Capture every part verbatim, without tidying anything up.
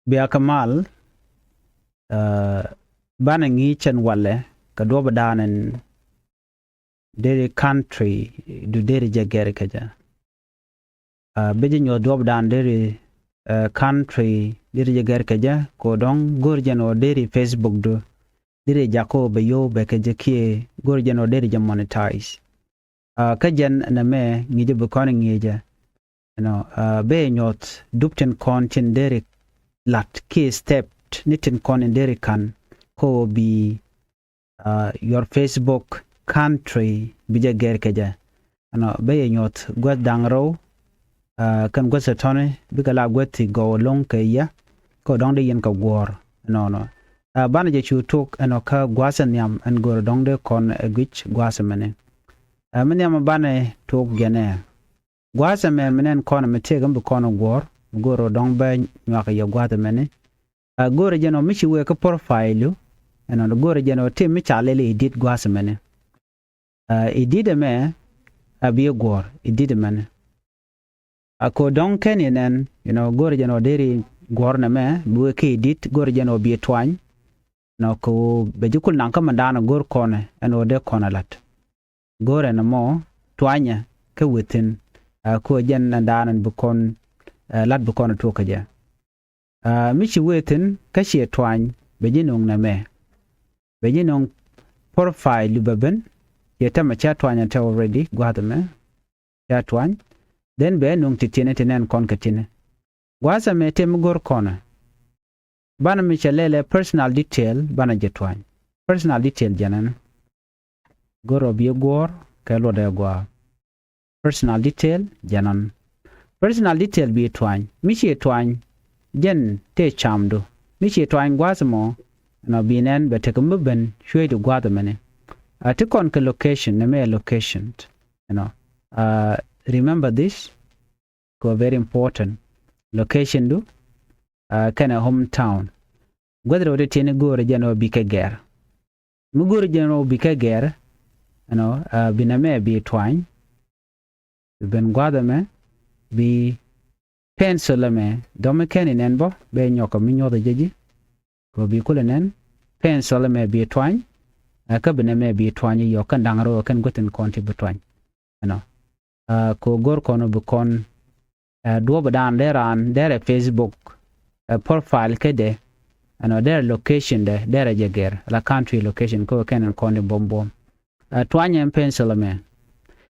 Bia kɛ mal, banɛ ŋi̱i̱c ɛn walɛ kɛ duɔ̱pdan ɛn deri country du deri jɛ gɛr kɛ jɛ. Bi jɛ nyuɔth duɔ̱pdan deri country deri jɛ gɛr kɛ jɛ, kɛ ɣöö dɔ̱ŋ go̱r jɛn ɣöö deri Facebook du deri jak kɛ ɣöö bɛ yio̱w bɛ kɛ jɛ kiɛ go̱r jɛn ɣöö deri jɛ monetize. Kä jɛn nɛmɛ ŋi̱i̱cɛ bi kɔn ŋi̱i̱cɛ, you know, bɛ nyuɔth dup tin kɔn tin deri lat kiɛ step ni tin kɔn in deri ka̱n kɛ ɣöö bi your Facebook country bi jɛ gɛr kɛ jɛ. Ɛnɔ bɛ yɛ nyuɔth guäth da̱ŋ rɛw kɛn guäth tɔ̱tɔ̱ni bikɛ la guäth ti gɔw lo̱ŋ kɛ yɛ kɛ dɔ̱ŋ dee yɛn kɛ guɔ̱ɔ̱r. Ɛnɔnɔ banɛ jɛ cu tok ɛnɔ kä gua̱a̱th ɛ nhiam ɛn go̱o̱rɛ dɔ̱ŋ dee kɔn ɛ guic gua̱a̱th ɛmɛni. Mi nhiam banɛ tok jɛnɛ gua̱a̱th ɛmɛ mi nɛn kɔn ɛmɛ tëëk ɛn bi kɔn ɛ guɔ̱ɔ̱r mi go̱o̱rɛ dɔ̱ŋ bɛ nyuak yɛ gua̱a̱th ɛmɛni. Go̱o̱rɛ jɛn ɔ mi ci wee kä profile du ɛnɔ go̱o̱rɛ jɛn ɔ tëë mi ca lɛl i̱ dit gua̱a̱th ɛmɛni. I̱ dit ɛmɛ a bi guɔ̱ɔ̱r i̱ dit ɛmɛni. A ko̱ dɔ̱ŋ kɛn i̱ nɛn, you know, go̱o̱rɛ jɛn ɔ deri guɔ̱ɔ̱r nɛmɛ bi wee kä i̱ dit go̱o̱rɛ jɛn ɔ bi twany. Nɔ kɛ ɣöö bɛ ji̱ kul naŋ kä mɛndan ɛ go̱o̱r kɔnɛ ɛn ɣöö dee kɔn ɛ la̱t. Go̱o̱rɛ nɛmɔ twanyɛ kä within. Ɛ ko̱ jɛn ɛndan ɛn bi kɔn ɛ la̱t bi kɔn ɛ tuɔk kä jɛ. Mi ci within kä ciɛ twany bɛ ji̱ no̱o̱ŋ nɛmɛ. Bɛ ji̱ no̱o̱ŋ profile du bɛ ben ciɛ tämɛ cä twany ɛ te already gua̱a̱th ɛmɛ. Cä twany then bɛ no̱o̱ŋ ti ti̱ni ti nɛn kɔn kɛ ti̱ni. Gua̱a̱th ɛmɛ tëë mi go̱r kɔnɛ. Banɛ mi cɛ lɛlɛ personal detail banɛ jɛ twany. Personal detail jɛnɛn. Go̱r ɔ bi guɔ̱ɔ̱r kɛ luɔtdɛ gua̱a̱. Personal detail jɛnɛn. Personal detail bi twany mi ci twany. Jɛn tëë camdu mi ci twany gua̱a̱th mɔ. Ɛnɔ bi nɛn bɛ tekɛ mi ben cueecdu gua̱a̱th ɛmɛni. A ti kɔn kɛ location nɛmɛ ɛ location. Ɛnɔ remember this. Kɛ very important. Location du kɛnɛ hometown. Guäth rɛw ti tiɛni go̱o̱rɛ jɛn ɔ bikɛ gɛr. Mi go̱o̱rɛ jɛn ɔ bikɛ gɛr. Ɛnɔ bi nɛmɛ bi twany. Bi ben gua̱a̱th ɛmɛ bi pencil ɛmɛ dɔ̱mi kɛn inɛn bä bɛ nyɔkɔ mi nyuɔth jɛ ji̱. Kɛ bi kulɛ nɛn pencil ɛmɛ bi twany. Kä bi nɛmɛ bi twany yɔk kɛn da̱ŋ rɛw kɛn guäthin kɔn ti bi twany. Ɛnɔ kɛ go̱r kɔn bi kɔn duɔ̱pdan dee raan derɛ Facebook profile kädɛ. Ɛnɔ derɛ location dɛ derɛ jɛ gɛr la country location kä kɛn in kɔn di buɔm buɔm. Twany ɛn pencil ɛmɛ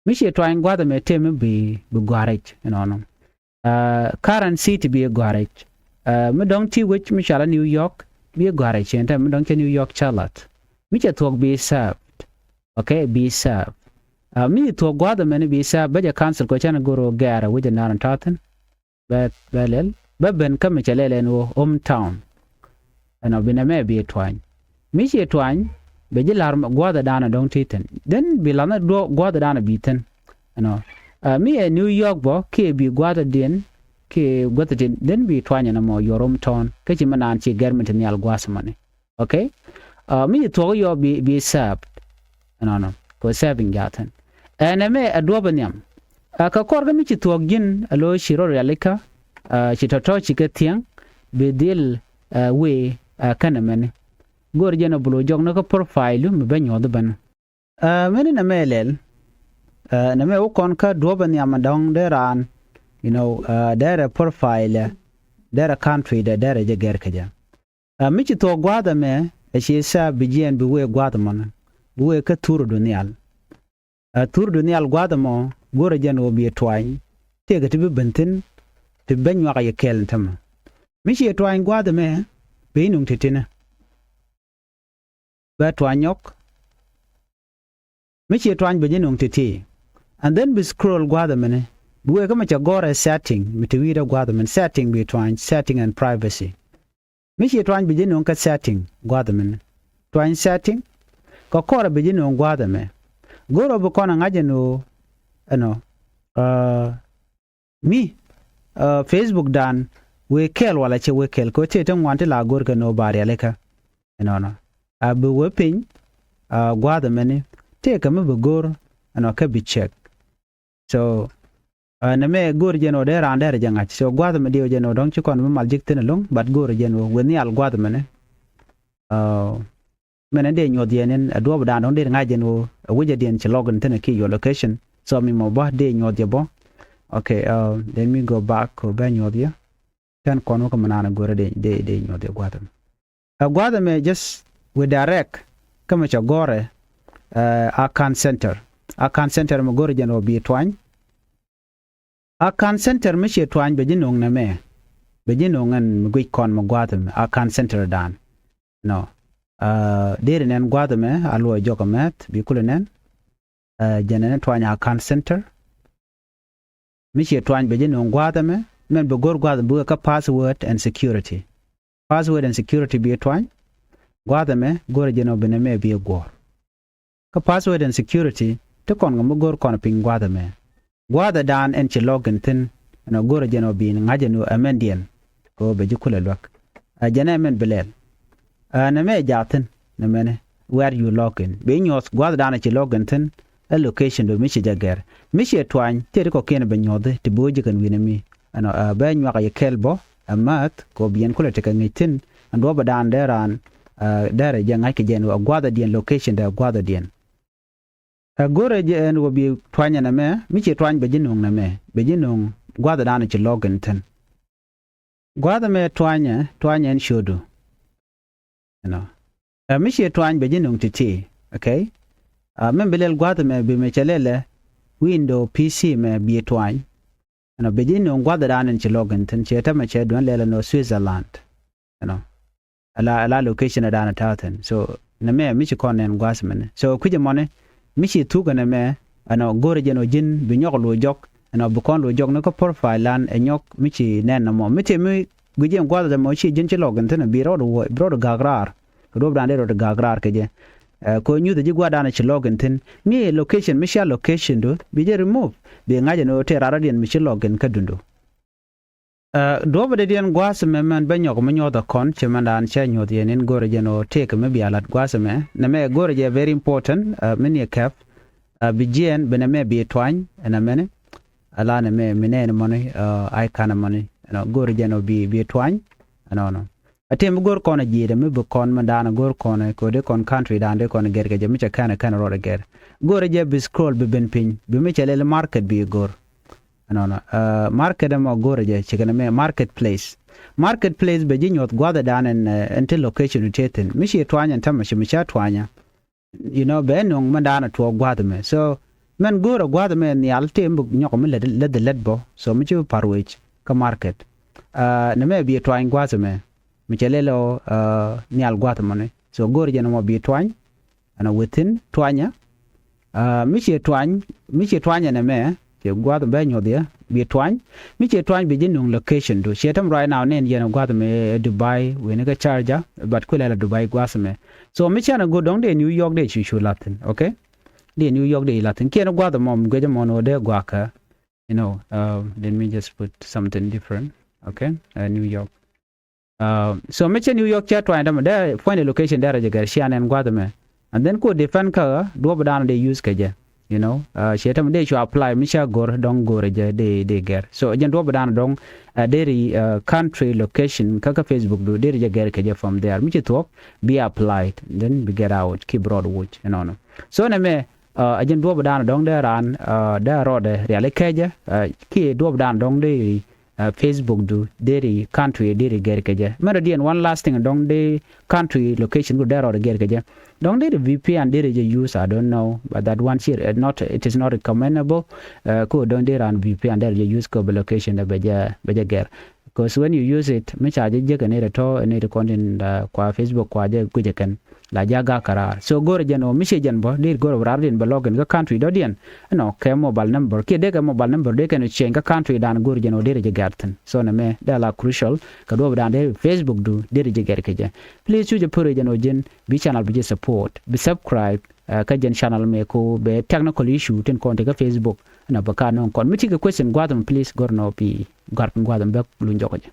mi ci twany gua̱th ɛmɛ tëë mi bi bi gua̱ric ɛnɔnɔ. Current city bi gua̱ric. Mi dɔ̱ŋ ti wec mi cɔal a New York bi gua̱ric cien tɛ mi dɔ̱ŋ cɛ New York cä lath. Mi cɛ thuɔ̱k bi served. Okay bi served. Mi thuɔ̱k gua̱th ɛmɛni bi served bä jɛ council kɔ cɛn go̱r ɔ gɛɛr a wec ɛn da̱a̱n ta̱thi̱n. Bɛ bɛ lɛl bä ben kä mi cɛ lɛl ɛn ɣöö hometown. Ɛnɔ bi nɛmɛ bi twany. Mi ci twany bɛ ji̱ la̱r gua̱a̱th ɛ da̱a̱n ɛ dɔ̱ŋ ti thi̱n then bi la̱th ni gua̱a̱th ɛ da̱a̱n ɛ bi thi̱n. Ɛnɔ mi ɛ New York bä kiɛ bi gua̱a̱th ɛ diɛn kiɛ gua̱a̱th ɛ tin then bi twany ɛn ɛmɔ your hometown kä ci mi naan ci gɛr mi ti nhial gua̱a̱th ɛmɔni. Okay. Mi ci thuɔ̱k yɔ bi bi served. Ɛnɔnɔ kɛ serving jathin. Ɛn ɛmɛ ɛ duɔ̱p ɛ nhiam. Kɛ kɔr kä mi ci thuɔ̱k ji̱n ɛ lo̱ ci rɔ rialikä. Ci tɔ̱tɔ̱ ci kɛ thiäŋ bi dhil wee kɛn ɛmɛni. Go̱r jɛn ɛ bul wä jɔk ni kä profile mi bä nyuɔ̱th bän. Mɛni nɛmɛ lɛl. Nɛmɛ wä kɔn kä duɔ̱p ɛ nhiam ɛ dɔ̱ŋ dee raan. You know, derɛ profile derɛ country dɛ derɛ jɛ gɛr kɛ jɛ. Mi ci thuɔ̱k gua̱a̱th ɛmɛ ɛ ci serve bi jiɛn bi wee gua̱a̱th ɛmɔnɛ bi wee kä thurdu nhial. Thurdu nhial gua̱a̱th ɛmɔ go̱rɛ jɛn ɣöö bi ɛ twany. Tëëkɛ ti bi ben thi̱n ti ben nyuak yɛ kɛɛl ni tämɛ. Mi ci ɛ twany gua̱a̱th ɛmɛ bi nuŋ ti̱ti̱nɛ. Bɛ twany nyɔk. Mi ci ɛ twany bɛ ji̱ nuŋ ti̱ti̱. And then bi scroll gua̱a̱th ɛmɛni bi wee kä mi cɛ gɔ̱rɛ setting mi ti wi̱i̱dɛ gua̱a̱th ɛmɛni setting bi twany setting and privacy. Mi ci twany bi ji̱ no̱o̱ŋ kä setting gua̱a̱th ɛmɛni. Twany setting kɛ kɔrɛ bi ji̱ no̱o̱ŋ gua̱a̱th ɛmɛ. Go̱rɛ bi kɔn ɛ ŋa̱c ɛn ɣöö ɛnɔ mi Facebook dan wee kɛɛl wala cɛ wee kɛɛl kɛ ɣöö tëë ti ŋuan ti la go̱r kɛ no̱o̱ ba rialikä. Ɛnɔnɔ a bi wee piny gua̱a̱th ɛmɛni tëë kɛ mi bi go̱r ɛnɔ kä bi check. So Nɛ mɛ go̱o̱r jɛn ɣöö dee raan dee rɛ jɛ ŋa̱c. So gua̱a̱th ɛmɛ diɛw jɛn ɣöö dɔ̱ŋ ci kɔn mi mal ji̱k thi̱n ɛlɔ̱ŋ, but go̱o̱r jɛn ɣöö wëë nhial gua̱a̱th ɛmɛnɛ. Mɛn ɛ dee nyuɔth yɛn in ɛ duɔ̱ɔ̱p dan dɔ̱ŋ dee ŋa̱c jɛn ɣöö ɛ wi̱cädiɛn ci login thi̱n ɛ ki your location. So mi mɔ bä dee nyuɔth yɛ bä. Okay, let me go back kɛ bɛ nyuɔth yɛ. Tɛn kɔn wä kä mi naan ɛ go̱o̱rä dee dee nyuɔth yɛ gua̱a̱th ɛmɛ. Ɛ gua̱a̱th ɛmɛ just wëë direct kä mi cɛ gɔ̱rɛ. Account center, account center mi go̱o̱rä jɛn ɣöö bi twany. Account center mi ciɛ twany bɛ ji̱ no̱o̱ŋ nɛmɛ. Bɛ ji̱ no̱o̱ŋ ɛn mi guic kɔn mi gua̱a̱th ɛmɛ account center dan. Nɔ. Deri nɛn gua̱a̱th ɛmɛ a luɔc jɔk ɛmɛth bi kulɛ nɛn. Jɛn ɛn twany account center. Mi ciɛ twany bɛ ji̱ no̱o̱ŋ gua̱a̱th ɛmɛ. Mɛn bɛ go̱r gua̱a̱th ɛmɛ bi wee kä password and security. Password and security bi twany. Gua̱a̱th ɛmɛ go̱r jɛn ɔ bi nɛmɛ bi guɔ̱ɔ̱r. Kä password and security ti kɔn kɛ mi go̱r kɔn piny gua̱a̱th ɛmɛ. Gua̱a̱th ɛ dan ɛn ci login thi̱n ɛn ɔ go̱r jɛn ɔ bi ŋa̱c ɛn ɔ ɛmɛndiɛn. Kɛ ɔ bɛ ji̱ kulɛ luäk. Ɛ jɛn ɛ mɛn bi lɛl. Ɛ nɛmɛ jaathin nɛmɛnɛ where you login. Bi nyuɔth gua̱a̱th dan ɛ ci login thi̱n. Ɛ location do mi ci jɛ gɛr mi ciɛ twany tëë ti kɔkiɛn bɛ nyuɔthi ti bi wä ji̱ kɛn wi̱nɛ mi. Ɛnɔ ɛ bɛ nyuak yɛ kɛl bɔ ɛ math kɛ ɔ bi yɛn kulɛ tekɛ ŋi̱c thi̱n. Ɛn duɔ̱pɛ dan dee raan dee rɛ jɛ ŋa̱c kɛ jɛn ɛ gua̱a̱th ɛ diɛn location dee gua̱a̱th ɛ diɛn. Ɛ go̱rɛ jɛ ɛn wä bi twanyɛ nɛmɛ mi ci twany bɛ ji̱ no̱o̱ŋ nɛmɛ bɛ ji̱ no̱o̱ŋ gua̱a̱th ɛ dan ɛ ci login thi̱n. Gua̱a̱th ɛmɛ twanyɛ twanyɛ ɛn ciötdu. Ɛnɔ ɛ mi ciɛ twany bɛ ji̱ no̱o̱ŋ ti̱ti̱. Okay. Ɛ mɛn bi lɛl gua̱a̱th ɛmɛ bi mɛ cɛ lɛlɛ window P C mɛ bi twany. Ɛnɔ bɛ ji̱ no̱o̱ŋ gua̱a̱th ɛ dan ɛn ci login thi̱n ciɛ tämɛ cɛ duɔ̱n lɛlɛ nɔ Switzerland. Ɛnɔ ala ala location ɛ dan ɛ ta̱a̱ thi̱n. So nɛmɛ mi ci kɔn nɛn gua̱a̱th mɛnɛ so kui̱cɛ mɔni mi ci thuk ɛnɛ mɛ. Ɛnɔ go̱rɛ jɛn ɔ ji̱n bi nyɔk lo̱c jɔk ɛnɔ bi kɔn lo̱c jɔk ni kä profile lan ɛ nyɔk mi ci nɛn nɔmɔ mi tëë mi gui̱c ɛn gua̱a̱th ɛmɔ ci ji̱n ci login thi̱n bi rɔɔd wuɔc bi rɔɔd gak raar. Kɛ duɔ̱p dan dee rɔɔd gak raar kɛ jɛ. Ɛ kɛ ɔ nyuth ɛ ji̱ gua̱a̱th dan ɛ ci login thi̱n mi location mi cia location du bi jɛ remove bi ŋa̱c ɛn ɔ tëë raar rɔ̱diɛn mi ci login kä dundu. Ɛ duɔ̱pä dee diɛn gua̱a̱th ɛmɛ mɛn bä nyɔk mi nyuɔth ɛ kɔn cɛ mɛn daan cɛ nyuɔth yɛn in go̱rɛ jɛn ɔ tëëk mi bia la̱t gua̱a̱th ɛmɛ nɛmɛ go̱rɛ jɛ very important. Ɛ mi ni kɛp ɛ bi jiɛɛn bi nɛmɛ bi twany ɛn ɛmɛni. Ala nɛmɛ mi nɛɛni mɔni ɛ ikan ɛmɔni ɛnɔ go̱rɛ jɛn ɔ bi bi twany. Ɛnɔnɔ ɛ tëë mi go̱r kɔn ɛ ji̱i̱dɛ mi bi kɔn mɛn daan ɛ go̱r kɔn ɛ kɛ ɔ dee kɔn country daan dee kɔn ɛ gɛr kɛ jɛ mi cɛ kɛn ɛ kɛn ɛ rɔɔd ɛ gɛr. Go̱rɛ jɛ bi scroll bi ben piny bi mi cɛ lɛl market bi go̱r. Ɛnɔnɔ ɛ market ɛmɔ go̱rɛ jɛ cikɛ nɛmɛ market place. Market place bɛ ji̱ nyuɔth gua̱a̱th ɛ daan ɛn ɛn ti location ti thi̱n mi ci twany ɛn tämɛ ci mi ca twanyä. You know bɛ no̱o̱ŋ mɛn daan ɛ tuɔɔk gua̱a̱th ɛmɛ so mɛn go̱o̱rɛ gua̱a̱th ɛmɛ nhial tëë mi nyɔk mi lät lät lät bɔ so mi ci bi pa̱r wec kä market. Ɛ nɛmɛ bi twany gua̱a̱th ɛmɛ mi cɛ lɛl ɔ ɛ nhial gua̱a̱th ɛmɔni so go̱o̱rɛ jɛn ɛmɔ bi twany. Ɛn ɔ within twanyɛ. Ɛ mi ciɛ twany mi ciɛ twanyɛ nɛmɛ ciɛ gua̱a̱th bɛ nyuɔth yɛ bi twany. Mi ciɛ twany bi ji̱ nuŋ location du ciɛ täm right now nɛn yɛn gua̱a̱th mɛ Dubai wen kä Sharjah but kulɛ la Dubai gua̱a̱th mɛ. So mi ciɛ nɛ go̱o̱r dɔ̱ŋ dee New York dee cu cu la̱thin. Okay. Dee New York dee la̱thin kiɛn gua̱a̱th mɔ mi guecä mɔn wä dee gua̱a̱kä. You know, let me just put something different. Okay. New York. So mi cɛ New York cɛ twany dämɛ dee puɔ̱ny de location dee rɔ jɛ gɛr cia nɛn gua̱th ɛmɛ. And then ku depend kä duɔ̱p dan dee use kɛ jɛ. You know, ciɛ tämɛ dee cu apply mi cɛ go̱r dɔ̱ŋ go̱r jɛ dee dee gɛr. So jɛn duɔ̱p dan dɔ̱ŋ deri country location kä kä Facebook du deri jɛ gɛr kɛ jɛ from there mi ci thuɔ̱k bi applied then bi get out ki broad wuc ɛnɔnɔ. So nɛ mɛ a jɛn duɔ̱p dan dɔ̱ŋ dee raan dee rɔɔdɛ riali kɛjɛ ki duɔ̱p dan dɔ̱ŋ dee Facebook du deri country deri gɛr kɛ jɛ. Mɛn rɔ diɛn one last thing dɔ̱ŋ dee country location ku dee rɔɔdɛ gɛr kɛ jɛ. Dɔ̱ŋ deri V P N deri jɛ use, I don't know, but that one here, not, it is not recommendable. Ku dɔ̱ŋ deri raan V P N deri jɛ use ku bɛ location dɛ bɛ jɛ bɛ jɛ gɛr. Because when you use it mi ca jɛ jek ɛn iri tɔ ɛn iri kɔn in kua Facebook kua jɛ guic ɛ kɛn. La jaga karar. So go̱rɛ jɛn ɔ mi ciɛ jɛn bä deri go̱rɛ raar din bɛ login kä country dɔ̱diɛn. Ɛnɔ kɛ mobile number kiɛ dee kɛ mobile number dee kɛn change kä country dan go̱rɛ jɛn ɔ deri jɛ gɛr thin. So nɛ mɛ dee la crucial kɛ duɔ̱p dan dee Facebook du deri jɛ gɛr kɛ jɛ. Please cu jɛ pär jɛn ɔ jɛn bi channel bi jɛ support bi subscribe. Kä jɛn channel mɛ ko bɛ technical issue tin kɔn ti kä Facebook. Ɛnɔ bɛ ka nɔŋ kɔn mi ti kɛ question gua̱th mɛ please go̱rɛ nɔ pi gua̱th mɛ bɛ luny jɔk jɛ.